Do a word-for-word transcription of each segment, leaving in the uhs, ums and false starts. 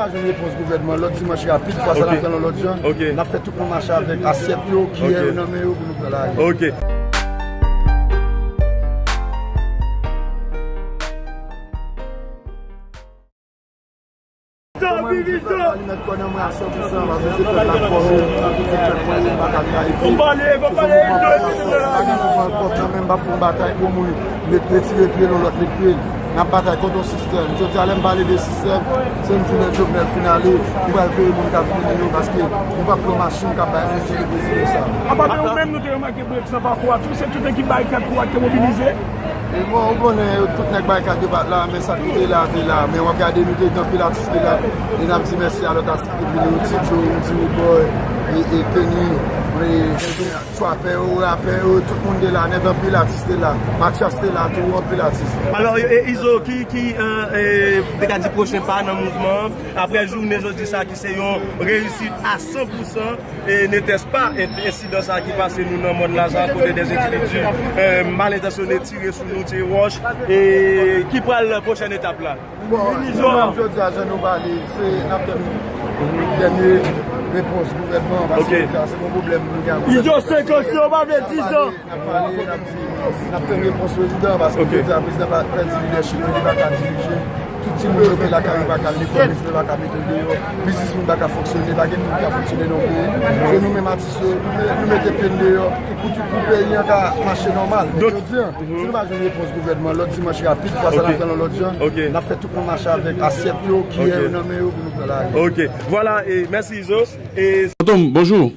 Pa jwenn repons gouvènman, lòt dimanch rapid, fwa sa n ap pran yon lòt jan. N ap fè tout moun mache avèk asyèt yo, kiyè yo nan men yo pou nou pran lari. Ok. Mwen, m di pèp la, li mèt kò nan mwen a san pou san, paske se pèp la k fòme m, se pèp mwen, m pa ka trayi. Se sou mouvman m ap fè, m pa gen mouvman kòb nan men m, m p ap fè yon batay pou yon moun met, retire pye l, yon lòt met pye l. N ap batay kont yon sistèm. Jodi a, lè m pale de sistèm, se m di men Jovenel fin ale, nou pral veye moun k ap vini yo, paske nou p ap pran machin k ap bay moun sou reprezante sa. Apa men ou menm, nou te remake Brexit nan pakou a tou, se tout ekip Barikad Kou a ki te mobilize. E bon, ou konnen, tout nèg Barikad yo pa t la, men sa ki te la, te la. Men w ap gade, nou te gen anpil atis ki la, e n ap di mèsi a lòt atis ki te vini, Ti Joe, Jimmy Boy, e, e Kenny, e, Trapè yo, rapè yo, tout moun te la nèt, anpil atis te la. Mathias te la tou, anpil atis. Alò, e, e, Izo, ki, ki, e, e, te ka di pwochen pa nan mouvman an, apre jounen jodi sa ki se yon reyisit a san pou san, e, netèspa, e, ensidan sa ki pase nou nan mòn Laza, kote de endividi, e, mal entansyone tire sou nou, tire wòch, e, ki pral pwochèn etap la? Bon, nou menm jodi a, jan nou pale, se n ap tann dènye repons gouvènman, paske sa se yon pwoblèm nou gen ak gouvènman. Izo senk an, si yo pa vle di sa. N ap pale, n ap di, n ap tann repons prezidan, paske jodi a, prezidan pa pèdi lidèchip li, li pa ka dirije. Tout timoun yo ki lakay yo pa ka al lekòl, mesye yo pa ka mete yo deyò, biznismenn pa ka fonksyone, pa gen moun ki ka fonksyone nan peyi. Se nou menm atis yo, nou, nou mete pye n deyò pou, pou peyi an ka mache nòmal. Men jodi a, si nou pa jwenn repons gouvènman, lòt dimanch rapid, fwa sa n ap pran yon lòt jan, n ap fè tout moun mache avèk asyèt yo, kiyè yo nan men yo pou nou pran lari. Ok. Vwala, e, mèsi Izo. E, Fantom, bonjou.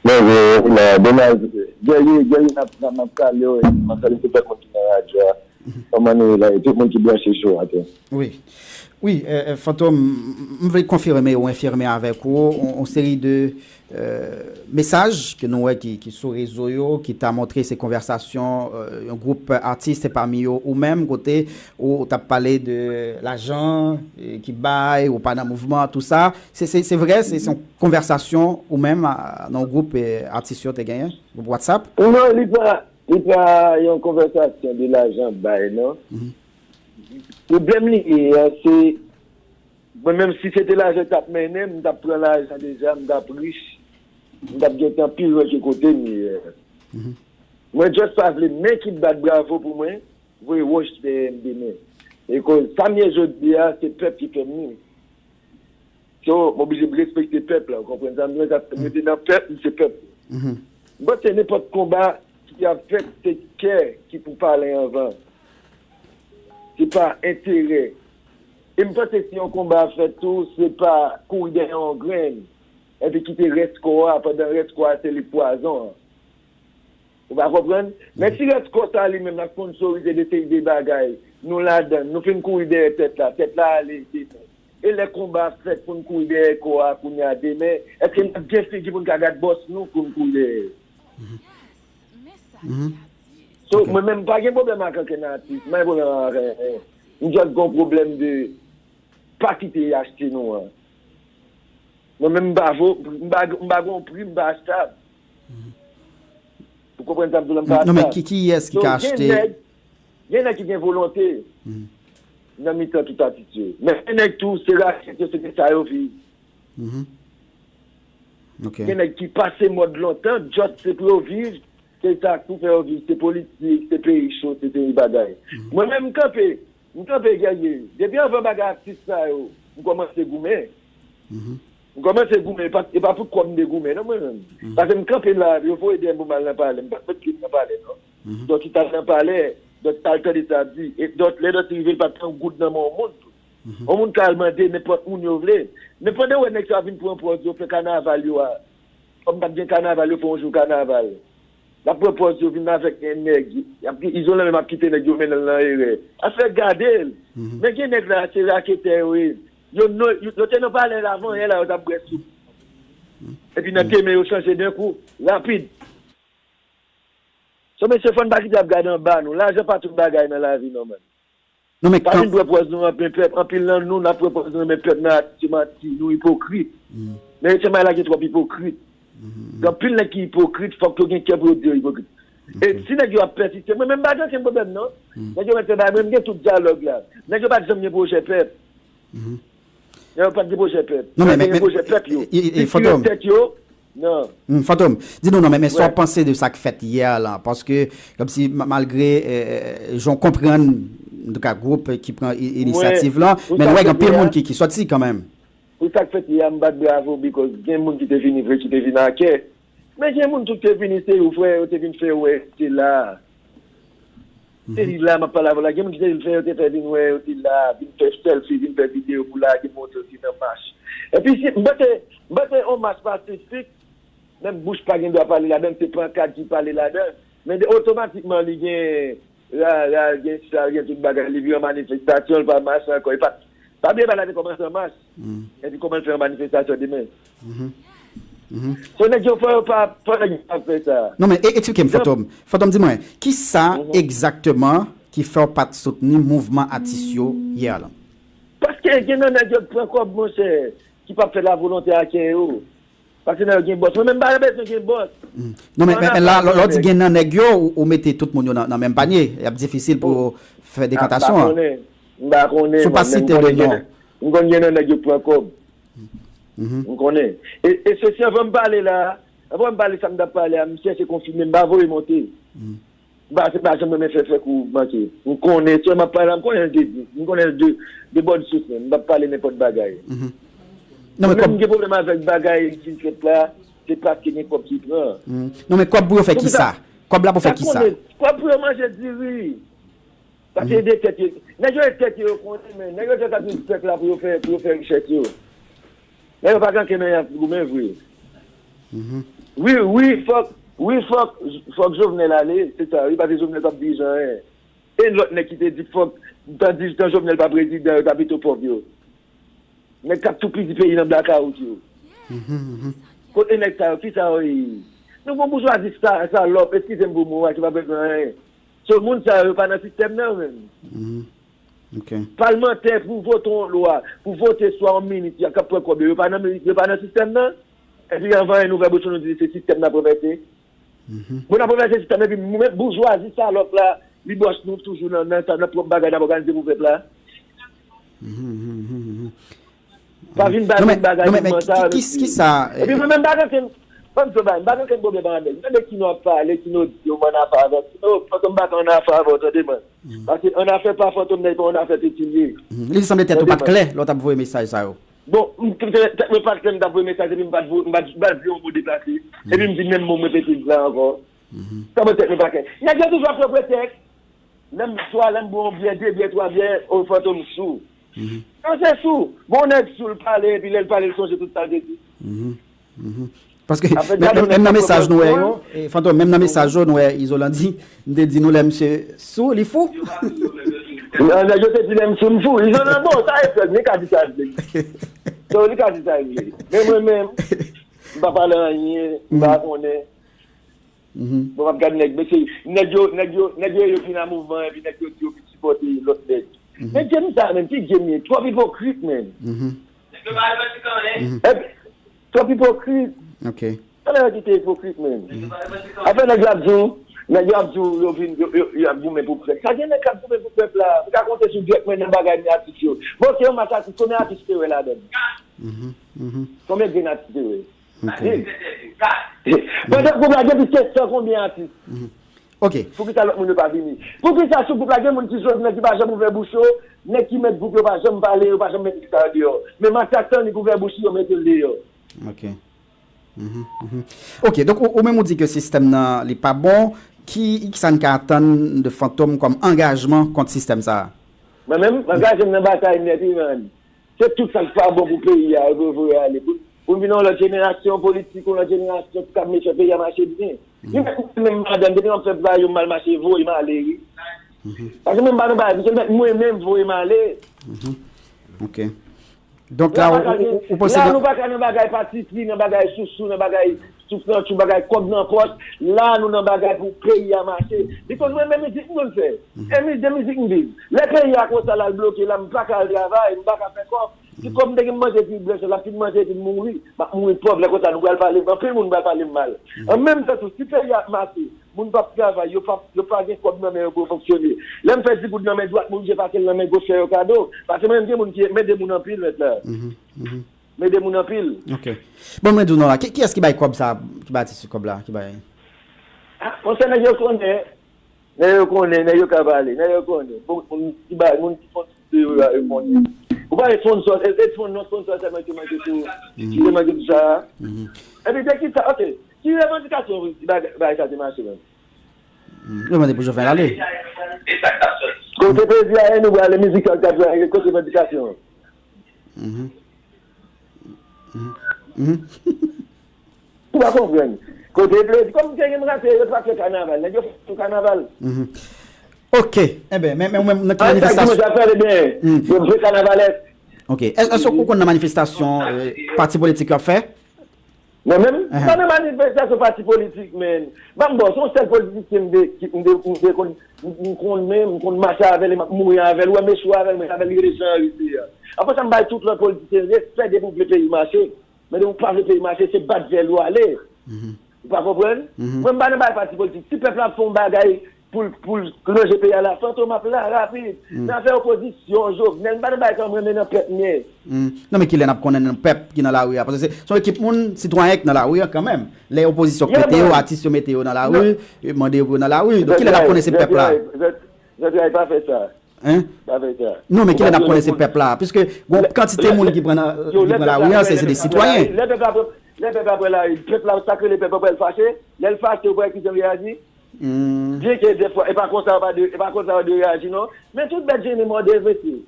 Bonjou, la, Donald. Guerrier, Guerrier, n ap, n ap, n ap salye w, e m ap salye tout lòt moun ki nan radyo a. Kòman nou ye la, e tout moun ki branche sou atè. Wi. Wi, e, e, Fantom, m, m vle konfime ou enfime avèk ou yon, yon seri de, e, mesaj ke nou wè ki, ki sou rezo yo, ki ta montre se konvèsasyon, e, yon gwoup atis, e pami yo ou menm, kote ou, ou t ap pale de lajan, e, ki bay, ou pa nan mouvman, tou sa. Se, se, se vre, se, se yon konvèsasyon ou menm, a, nan yon gwoup, e, atis yo te genyen, gwoup WhatsApp? Non, li pa, li pa yon konvèsasyon de lajan bay, non. Pwoblèm li ye a, se, mwen menm, si se te lajan k t ap mennen m, m t ap pran lajan deja, m t ap rich, m t ap gentan pi lwen ke kote m ye a. Mwen just pa vle men ki bat bravo pou mwen, voye wòch dèyè m demen. E koz sa m ye jodi a, se pèp ki fè m li. So, m oblije m respekte pèp la, ou konprann sa m di w la? Sa fè mwen te nan pèp, m se pèp. M panse nenpòt konba ki ap fèt, se kè ki pou pale anvan. Se pa enterè. E m panse si yon konba ap fèt tou, se pa kouri dèyè yon grenn, epi kite rès kò a, pandan rès kò a se li k pwazon an. Ou pa konprann? Men ti rès kò sa li menm, l ap sponsorize de seri de bagay. Nou ladann, nou fin kouri dèyè tèt la, tèt la ale demen. E lè konba ap fèt pou n kouri dèyè kò a kounye a demen, èske n ap gen figi pou n ka gad bòs nou pou n kouri dèyè? So, mwen menm, m pa gen pwoblèm ak ankenn atis, m pa gen pwoblèm ak anyen. M just gen yon pwoblèm de pa kite y achte nou an. Mwen menm, m pa vo, m pa, m pa gen yon pri, m pa achtab. Ou konprann sa m di w la, m pa achtab. Non, men ki, kiyès ki ka achte? So, gen nèg, gen nèg ki gen volonte nan mitan tout atis yo. Men gen nèg tou, se rakèt yo, se de sa yo viv. Gen nèg ki pase mòd lontan, just se pou yo viv, se sa k pou fè yo viv, se politik, se peyi cho, se seri bagay. Mwen menm, m kanpe, m kanpe Guerrier. Depi anvan bagay atis sa yo, m kòmanse goumen. M kòmanse goumen, e pa, e pa pou kòb m te goumen, non, mwen menm. Paske m kanpe la, yo voye dèyè m pou m al nan palè. M pa t met pye m nan palè, non. Dòt ki t al nan palè, dòt ki t al tande sa ap di. E dòt, lè dòt rive, l pa t pran goud nan men yon moun tou. Yon moun ka al mande nenpòt moun yo vle. Men pandan w wè nèg sa yo ap vin pran pòz yo fè kanaval yo a, kòm pa t gen kanaval, yo fè yon jou kanaval. L ap pran pòz yo vin avèk nèg. Y ap, Izo menm ap kite nèg yo mennen l nan erè. Afè gade l. Men gen nèg la, se raketè yo ye. Yo, yo, yo te nan palè la avan yè la, yo t ap bwè soup. Epi nan demen, yo chanje de kou, rapid. So, mesye, fò n pa kite ap gade anba nou. Lajan pa tout bagay nan lavi, non, man. Non, men pa vin pran pòz nou nan men pèp. Anpil nan nou, n ap pran pòz nou nan men pèp nan atis, se manti, nou ipokrit. Men se bagay la gen twòp ipokrit. Gen anpil nèg ki ipokrit, fòk yo gen kè pou yo di yo ipokrit. E si nèg yo ap pèsiste, mwen menm m pa gen okenn pwoblèm, non. Nèg yo mèt fè bagay, mwen menm m gen tout dyalòg la. Nèg yo pa t janm gen pwojè pèp. Yo pa t gen pwojè pèp. Non, men, men, men, pwojè pèp yo. Yo tire tèt yo. Non. Hmm, Fantom, di nou non, men, men sa w panse de sa k fèt yè lan? Paske, kòmsi, ma- malgre euh, jan w konprann, antouka, gwoup ki pran i- inisyativ lan, men nou wè gen anpil moun ki, ki sòti kanmenm. Pou sa k fèt yè a, m bat bravo, because gen moun ki te vini vre, ki te vin a kè. Men gen moun tou ki te vini, se yo frè, yo te vin fè wè, te la. Se li la, m ap pale avè w la. Gen moun ki te vin fè, yo te fè vin wè, yo te la, vin fè selfie, vin fè videyo pou lage montre yo te nan mach. Epi si, m panse, m panse yon mach pasifik, menm bouch pa gen dwa pale ladan, se pankad ki pale ladan. Men de, otomatikman, li gen rara, gen sa, gen tout bagay, li vin yon manifestasyon, li pa mach ankò. E pa, pa bliye bagay la te kòmanse an mach. Epi kòman l fè yon manifestasyon demen? So nèg yo fò yo pa, fò nèg yo pa fè sa. Non, men e- eksplike m, Fantom. Fantom, di mwen, ki sa egzakteman ki fè w pa t soutni mouvman atis yo yè lan? Paske gen nan nèg yo k pran kòb, monchè, ki p ap fè lavolonte a kè yo. Paske nan yo gen bòs. Mwen menm, m pa bezwen gen bòs. Non, men, men, men la, lè w di gen nan nèg yo, ou, ou mete tout moun yo nan, nan menm panye. Y ap difisil pou yo fè dekantasyon an. M pa konnen. M pa konnen, mwen, men m konnen gen nan, m konn gen nan nèg yo k pran kòb. M konnen. E, e se si anvan m pale la, anvan m pale sa m t ap pale a, m chèche konfime, m pa voye monte. M pa, se pa janm renmen fè, fè kou manke. M konnen, sè m ap pale la, m konnen l de, m konnen l de, de bòn sous menm. M p ap pale nenpòt bagay. Non, men kòb. M gen pwoblèm avèk bagay ki fèt la, se paske gen kòb ki pran. Non, men kòb pou yo fè kisa? Kòb la pou fè kisa? Kòb pou yo manje diri. Paske de tèt yo. Nèg yo e tèt yo, yo konnen, men nèg yo te ka di pèp la pou yo fè, pou yo fè richès yo. Nèg yo pa gen ankenn anyen ap goumen vre. Wi, wi, fòk, wi, fòk, fòk Jovenel ale, se sa, wi, paske Jovenel p ap dirije anyen. E lòt nèg ki te di fòk, tan di, tan Jovenel pa prezidan, yo ta pito pòv yo. Nèg k ap toupizi peyi nan blakawout yo. Kote nèg sa yo? Kisa yo ye? Nou gon boujwazi sa, salòp, eskize m pou mo a, ki pa bezwen anyen. So, moun sa yo, yo pa nan sistèm nan menm. Palmantè pou vote yon lwa, pou vote swa yon minis, y a k ap pran kòb yo, yo pa nan minis, yo pa nan sistèm nan. Epi anvan yon nouvèl bouch nou di se sistèm n ap ranvèse. Bon, n ap ranvèse sistèm, epi nou menm boujwazi salòp la, li bòs nou toujou nan, nan, nan pwòp bagay n ap òganize pou pèp la. Pa vin ba nou bagay ki, ki, ki sa, epi mwen menm m pa gen okenn, ban m di w bagay, m pa gen okenn pwoblèm avèk nèg. Tande Kino ap pale, Kino di yo m ann afè avè w. Kino, paske m pa gen ann afè avè w, tande mwen. Paske ann afè pa Fantom nan, e pa ann afè Petilye. Li sanble tèt ou pa t klè lè w t ap voye mesaj sa yo. Bon, m, tèt mwen pa t klè, m t ap voye mesaj, epi m pa t vo-, m pa t, m pa t di yon mo deplase. Epi m di menm mo m repete la ankò. Kòman tèt mwen pa klè? Nèg yo toujou ap pran pretèks. Lè m swa lè m bwè yon byè, de byè, twa byè, o Fantom sou. Non, se sou. Bon, nèg sou, l pale, epi lè l pale, l sonje tout sa l te di. Paske menm, menm nan mesaj nou wè yo, e, Fantom, menm nan mesaj yo nou wè Izolan di, m te di nou lè misye sou, li fou. Non, nèg yo te di lè m sou, m fou. Izolan, bon, sa e frè, li ka di sa l vle. So, li ka di sa l vle. Men mwen menm, m pa pale anyen, m pa konnen. Bon, m ap gade nèg, mesye, nèg yo, nèg yo, nèg yo, yo vin nan mouvman, epi nèg yo di yo vin sipòte lòt nèg. Men game sa menm, ki game ye? Twòp ipokrit, menm. Epi, twòp ipokrit. Ann kite ipokrit, menm. Apre nèg yo ap di w, nèg yo ap di w, yo vin, yo, yo, yo ap goumen pou prèt. Sa gen nèg k ap goumen pou prèt la. M ka konte sou dwèt mwen nan bagay men atis yo. Bon, se yon match atis, konbyen atis te wè ladan l? Konbyen grenn atis te wè? Pandan gwoup la gen plis ke san konbyen atis? Poukisa lòt moun yo pa vini? Poukisa sou gwoup la gen moun ki jwenn nèg ki pa janm ouvè bouch yo, nèg ki mèt gwoup yo pa janm pale, yo pa janm met nèg sa yo deyò? Men Matyas Tannik ouvè bouch li, yo mete l deyò. Ok, donk ou, ou menm ou di ke sistèm nan li pa bon, ki, ki sa n ka atann de Fantom kòm angajman kont sistèm sa a? Mwen menm, m angaje m nan batay nèt, wi, man. Se tout sa k pa bon pou peyi a, yo dwe voye ale. Pou, pou n vin yon lòt jenerasyon politik, yon lòt jenerasyon ki kab mete fè peyi a mache byen. Li mèt mwen menm madanm, depi m ap fè bagay yo mal mache, voye m ale, wi. Paske mwen m pa nan bagay, misye mèt mwen menm voye m ale. Ok. Donk la, ou, ou, ou panse la, nou pa ka nan bagay patipri, nan bagay sousou, nan bagay souflantchou, bagay kòb nan pòch. La, nou nan bagay pou peyi a mache. Because mwen menm mizik m konn fè. E mizik, de mizik m viv. Lè peyi a konsa, l al bloke la, m pa ka al travay, m pa ka fè kòb. Si kòb m te gen manje epi blan chèz, l ap fin manje epi l mouri. M ap mouri pòv, lè konsa nou pral pale, anpil moun pral pale m mal. An menm tan tou, si peyi a ap mache, moun p ap travay, yo p ap, yo pa gen kòb nan men yo pou yo fonksyone. Lè m fè di goud nan men dwat, m oblije pase l nan men goch fè yo kado. Paske mwen menm gen moun ki, m ede moun anpil mèt la. M ede moun anpil. Ok. Bon, mwen di w non la, ki, kiyès ki bay kòb sa, ki bay atis kòb la, ki bay? Ah, monchè, nèg yo konnen. Nèg yo konnen, nèg yo ka pale, nèg yo konnen. Bon, moun ki bay, moun ki fon yo, yo konnen. Ou pale sponsor, e, e spon-, non sponsor sèlman ki manke tou, ki te manke tou sa. Epi de ki sa, ok. Ki revandikasyon bagay, bagay sa te mache menm? Yo mande pou Jovenel ale. Kote plezi a, nou prale mizik sa k ap jwe, kote revandikasyon? Mhm. Mhm. Mhm. Ou pa konprann. Kote plezi, kòm te gen rate, yo pa fè kanaval, nèg yo fè kanaval. Mhm. Ok, enben, men, men, men nan ki manifestasyon? Yo fè kanavalès. Ok, èske ou konn nan manifestasyon eh, pati politik yo ap fè? Mwen menm, m pa nan manifestasyon pati politik, men. Ban m bon, se yon sèl politisyen m de, ki, m de, m de konn, m, m konn men, m konn mache avè l, e m ap mouri avè l, ou wè m echwe avè l, mwen avè l rele jan l ye a. Apre sa, m bay tout lòt politisyen respè depi w vle peyi mache. Men depi w pa vle peyi mache, se bat vèl ou ale. Ou pa konprann? Mwen, m pa nan bay pati politik. Si pèp la ap fè yon bagay, pou l, pou l ranje peyi a la, Fantom ap la, rapid. Nan fè opozisyon, Jovenel, m pa nan bagay sa, mwen renmen nan pèp mwen. Non, men kilè n ap konnen nan pèp ki nan lari a? Paske se, se yon ekip moun, sitwayen ki nan lari a kanmenm. Lè opozisyon k mete yo, atis yo mete yo nan lari, yo mande yo pou yo nan lari. Donk, kilè n ap konnen se pèp la? Zantray pa fè sa. Hein? Pa fè sa. Non, men kilè n ap konnen se pèp la? Piske gon kantite moun ki pran nan, ki pran lari a, se, se de sitwayen. Lè pèp la pran, lè pèp la pran lari, pèp la, sa k rele pèp la pral fache, lè l fache, ou wè kijan l reyaji? Byen ke dèfwa, e pa konsa yo pa dwe, e pa konsa yo dwe reyaji non. Men tout bèt jennen mòde, mesye.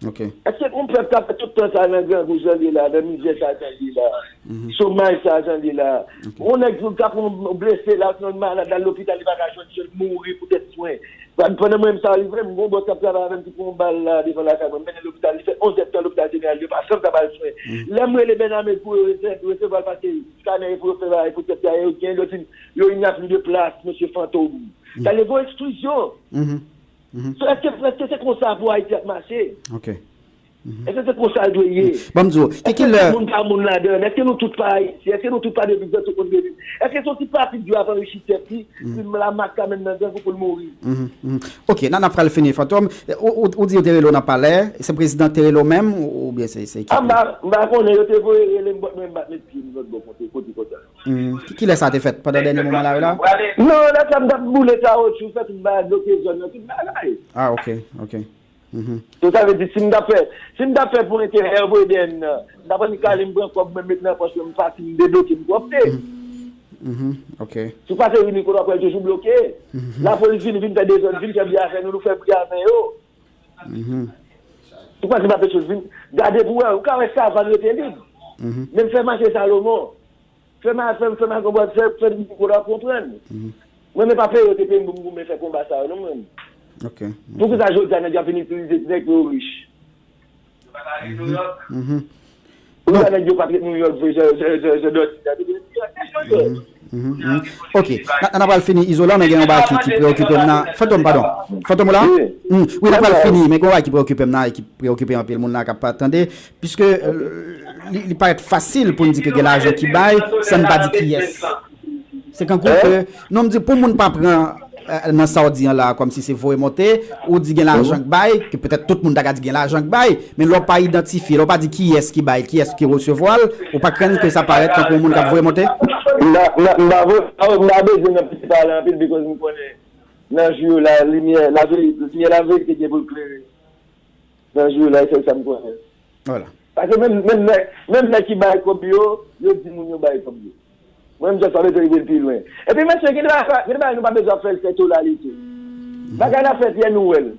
Ok. Èske yon pèp k ap fè tout tan sa nan grangou jan l ye la, nan mizè sa jan l ye la, chomaj sa jan l ye la, yon nèg k ap yon blese la, osnon yon malad la, lopital li pa ka jwenn swen, l mouri poutèt swen. Pandan mwen menm sa rive m, gon bòs k ap travay avè m ki pran yon bal la devan lakay mwen, m mennen lopital, li fè onz èdtan lopital jeneral, yo pa janm ka ba l swen. Lè m rele Bènamèt pou yo resevwa l paske skanè pou yo fè bagay pou tèt la, yo gen, yo di m, yo il n'y a plus de place, mesye Fantom. Sa vle di yon eksklizyon. So, èske, èske se konsa pou Ayiti ap mache? Ok. Èske se konsa l dwe ye? Ban m di w, ki, ki lè? Tout moun pa moun ladan l? Èske nou tout pa Ayisyen? Èske nou tout pa de vizyon tout moun de vizyon? Èske se yon ti pati dwe ap anrichi tèt li, krim la mak ka mennen nan gang pou l mouri? Ok, n a, n ap pral fini, Fantom. Ou, ou, ou di yo te rele w nan palè, se prezidan te rele w menm, ou, oubyen se, se ekip? M pa, m pa konnen, yo te voye rele m, bòt mwen m bat met pye m lòt bò kote, kote konsa. Ki, ki lè sa te fèt? Pandan dènye moman la yo la? Non, lè sa m t ap boule kawotchou, fè tout bagay, bloke zòn nan, tout bagay. Ah, ok, ok. So, sa vle di, si m t ap fè, si m t ap fè pou enterè yo voye dèyè m nan, m t ap annik ale, m pran kòb mwen, m met nan pòch mwen, m pati, m debloke m pwòpte. Ok. Si w pase ri Nicolas, w ap wè l toujou bloke. Lapolis vin, vin fè dezòd, vin fè bri avè nou, nou fè bri avè yo. Si w pase pa Petwoz, vin gade pou w wè, ou ka wè Savann rete lib. Menm fè mache Salomon. Fè ma, fè, fè ma konprann, fè, fè Nicolas konprann. Mwen, men pa peye yo te peye m pou m goumen fè konba sa yo, non, mwen. Ok. Poukisa jodi a nèg yo ap vin itilize nèg pou yo rich? Poukisa nèg yo pa t ret New York vre, jan, jan, jan, jan Dutty a te vin New York? Mhm, mhm. Ok, n a, n a pral fini, Izolan, men gen yon bagay ki, ki preokipe m nan. Fantom, padon. Fantom, ou la? Wi, n a pral fini, men gen yon bagay ki preokipe m nan e ki preokipe anpil moun nan k ap tande. Piske euh, li, li parèt fasil pou n di ke gen lajan ki bay san n pa di kiyès. Se kankou ke, non, m di pou moun pa pran euh, nan sa w di an la kòmsi se voye monte, ou di gen lajan k bay, ke petèt tout moun ta ka di gen lajan k bay, men lè w pa idantifye, lè w pa di kiyès ki bay, kiyès ki resevwa l, ou pa krenn ke sa parèt tankou yon moun k ap voye monte? M pa, m pa, m pa voye, m pa bezwen nan pale anpil because m konnen nan jou yo la, limyè, laverite, limyè laverite gen pou l klere. Nan jou la, e sèl sa m konnen. Vwala. Paske menm, menm nèg, menm nèg ki bay kòb yo, yo di moun yo bay kòb yo. Mwen, m just pa bezwen rive l pi lwen. Epi, mesye, gen de bagay, gen de bagay nou pa bezwen ap fè l fè tolalite. Bagay la fèt yè, nou wè l.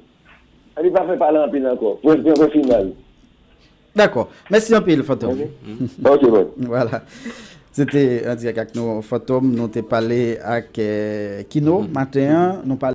Epi, pa fè pale anpil ankò. Pwen, pwen, pwen final. Dakò. Mèsi anpil, Fantom. Ok, bon. Vwala. Se te an dirèk ak nou, Fantom. Nou te pale ak euh, Kino maten an. Nou pale